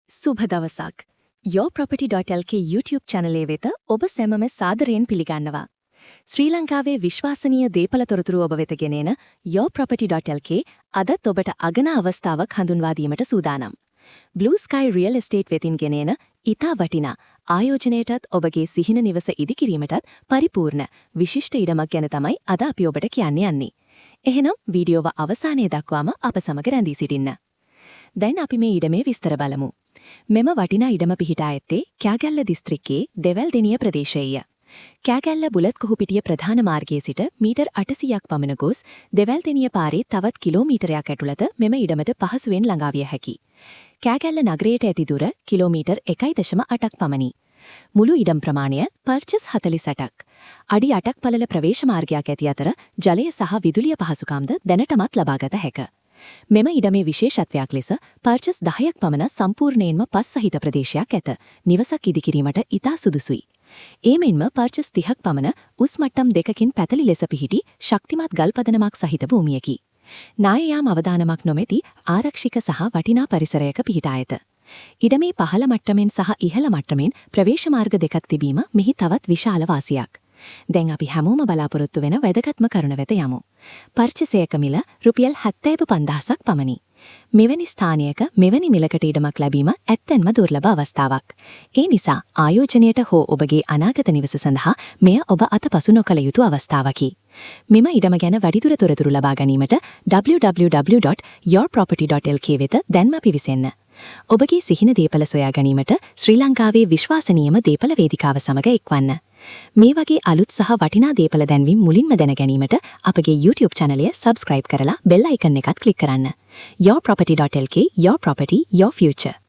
සුබ දවසක්. yourproperty.lk YouTube චැනලය වෙත ඔබ සැමම සාදරයෙන් පිළිගන්නවා. ශ්‍රී ලංකාවේ විශ්වාසනීය දේපළ තොරතුරු ඔබ වෙත ගෙනෙන yourproperty.lk අදත් ඔබට අගනා අවස්ථාවක් හඳුන්වා දීමට සූදානම්. Blue Sky Real Estate වෙතින් ගෙනෙන ඉතා වටිනා, ආයෝජනයටත් ඔබගේ සිහින නිවස ඉදිකිරීමටත් පරිපූර්ණ විශිෂ්ට ඉඩමක් ගැන තමයි අද අපි ඔබට කියන්න යන්නේ. එහෙනම් වීඩියෝව අවසානයේ දක්වාම අප සමග රැඳී සිටින්න. දැන් අපි මේ ඉඩමේ විස්තර බලමු. මෙම වටිනා ඉඩම පිහිටා ඇත්තේ කෑගල්ල දිස්ත්‍රික්කයේ දෙවල්දෙනිය ප්‍රදේශයේය. කෑගල්ල බුලත් කොහුපිටිය ප්‍රධාන මාර්ගයේ සිට මීටර් 800ක් පමණ ගොස් දෙවල්දෙනිය පාරේ තවත් කිලෝමීටරයක් ඇතුළත මෙම ඉඩමට පහසුවෙන් ළඟා විය හැකියි. කෑගල්ල නගරයට ඇති දුර කිලෝමීටර් 1.8ක් පමණි. මුළු ඉඩම් ප්‍රමාණය පර්චස් 48ක්. අඩි 8ක් පළල ප්‍රවේශ මාර්ගයක් ඇති අතර ජලය සහ විදුලිය පහසුකම්ද දැනටමත් ලබාගත හැක. මෙම ඉඩමේ විශේෂත්වයක් ලෙස පර්චස් 10ක් පමණ සම්පූර්ණයෙන්ම පස් සහිත ප්‍රදේශයක් ඇත. නිවසක් ඉදිකිරීමට ඉතා සුදුසුයි. ඒ මෙන්ම පර්චස් 30ක් පමණ උස් මට්ටම් දෙකකින් පැතලි ලෙස පිහිටි ශක්තිමත් ගල් පදනමක් සහිත භූමියකි. නාය යාම් අවදානමක් නොමැති ආරක්ෂික සහ වටිනා පරිසරයක පිහිටා ඇත. ඉඩමේ පහළ මට්ටමින් සහ ඉහළ මට්ටමින් ප්‍රවේශ මාර්ග දෙකක් තිබීම මෙහි තවත් විශාල වාසියක්. දැන් අපි හැමෝම බලාපොරොත්තු වෙන වැදගත්ම කරුණ වෙත යමු. පර්චසයක මිල රුපියල් 75,000ක් පමණි. මෙවැනි ස්ථානයක මෙවැනි මිලකට ඉඩමක් ලැබීම ඇත්තෙන්ම දුර්ලභ අවස්ථාවක්. ඒ නිසා ආයෝජනයට හෝ ඔබගේ අනාගත නිවස සඳහා මෙය ඔබ අතපසු නොකළ යුතු අවස්ථාවකි. මෙම ඉඩම ගැන වැඩිදුර තොරතුරු ලබා ගැනීමට www.yourproperty.lk වෙත දැන්ම පිවිසෙන්න. ඔබගේ සිහින දේපල සොයා ගැනීමට ශ්‍රී ලංකාවේ විශ්වාසනීයම දේපල වේදිකාව සමග එක්වන්න. මේ වගේ අලුත් සහ වටිනා දේපල දැන්වීම් මුලින්ම දැන ගැනීමට අපගේ YouTube චැනලය subscribe කරලා බෙල් අයිකන් එකත් ක්ලික් කරන්න. yourproperty.lk, your property, your future.